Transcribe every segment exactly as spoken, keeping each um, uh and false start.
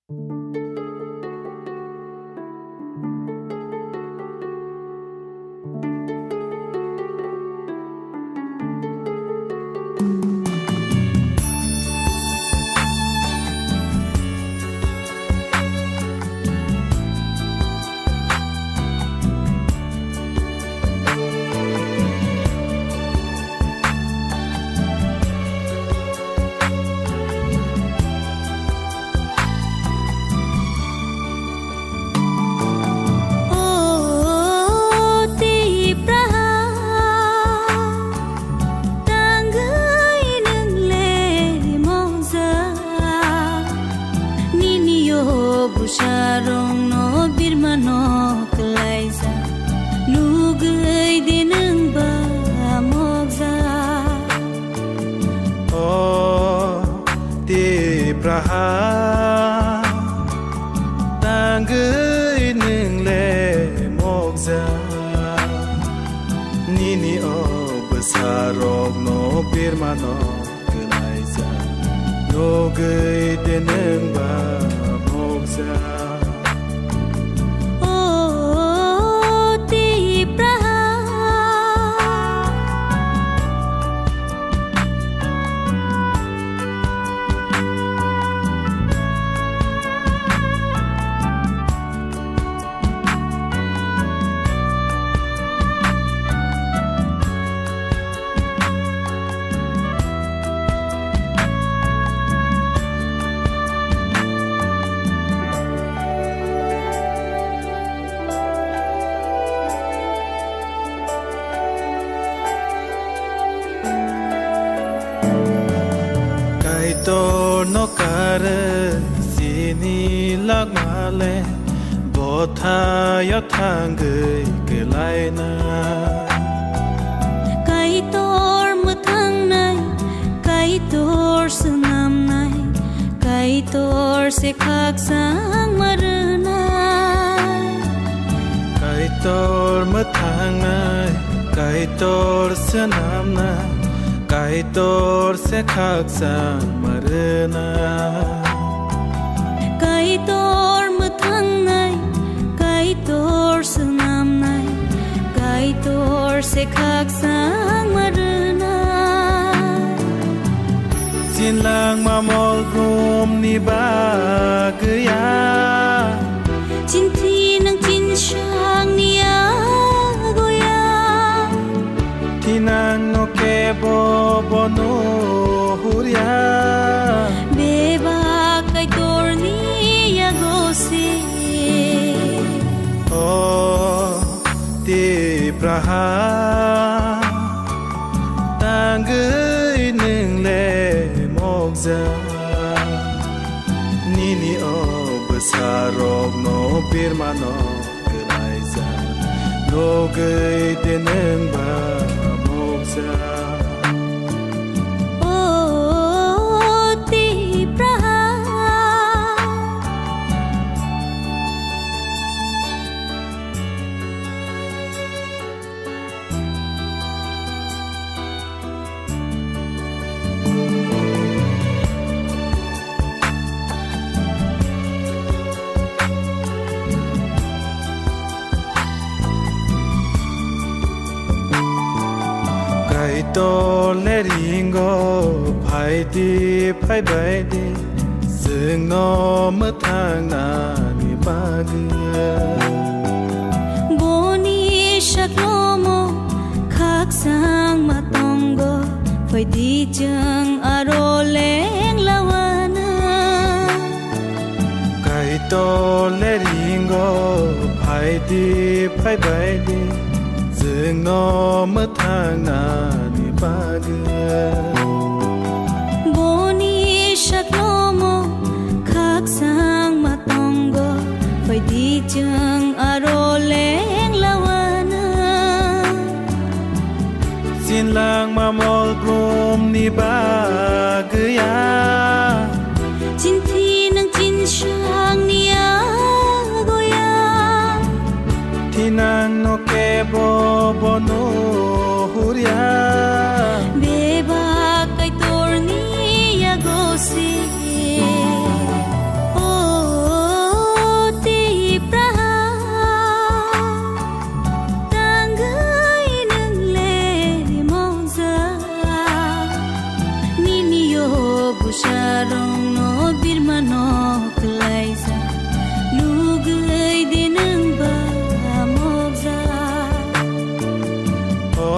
O Tipraha, tangwi nwng le mokjak, nini o bwsarokno birmano kwlaijak, nugwi de nwng ba mokjak. O Tipraha, tangwi nwng le mokjak, nini o bwsarokno birmano kwlaijak, nugwi de nwng ba mokjak. O Tipraha. Kaitor no kar sini lakmale, bothayo thangwi kwlaina. Kaitor mwthangnai, Kaitor swnamnai, Kaitor se khakchang ma rwnai. Kaitor mwthangnai, Kaitor swnamnai, Kaitor se khakchang ma rwnai. Kaitor mwthangnai, Kaitor swnamnai, Kaitor se khakchang ma rwnai. Chinlangma mol brumni bagwi ya. Chinthi nwng chinsakni yago ya. Thinangno kebo bo nuhurya. Bebak Kaitorni yago se. O Tipraha, tangwi nwng le mokjak, nini o bwsarokno birmano kwlaijak, nugwi de nwng ba mokjak. O Tipraha. Kaitor le ringo, phai di, phai bai di, chwngno mwthangnani bagwi. Boni saklomo khakchangma tongo, phai di chwng aro leng lawana. Kaitor le ringo, phai di, phai bai di, chwngno mwthangnani bagwi. Boni saklomo khakchangma tongo, phai di chwng aro leng lawana. Chinlangma mol brumni bagwi ya. Chinthi nwng chinsakni yago ya. Thinangno kebo bo nuhurya. Beba Rokno birmano kwlaijak, nugwi de nwng ba mokjak. O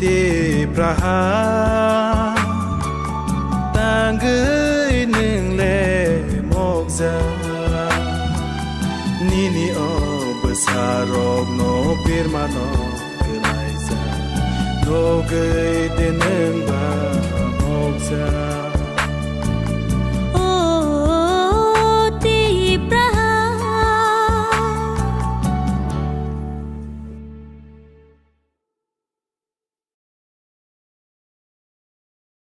Tipraha, tangwi nwng le mokjak. Nini o bwsarokno birmano kwlaijak, nugwi de nwng ba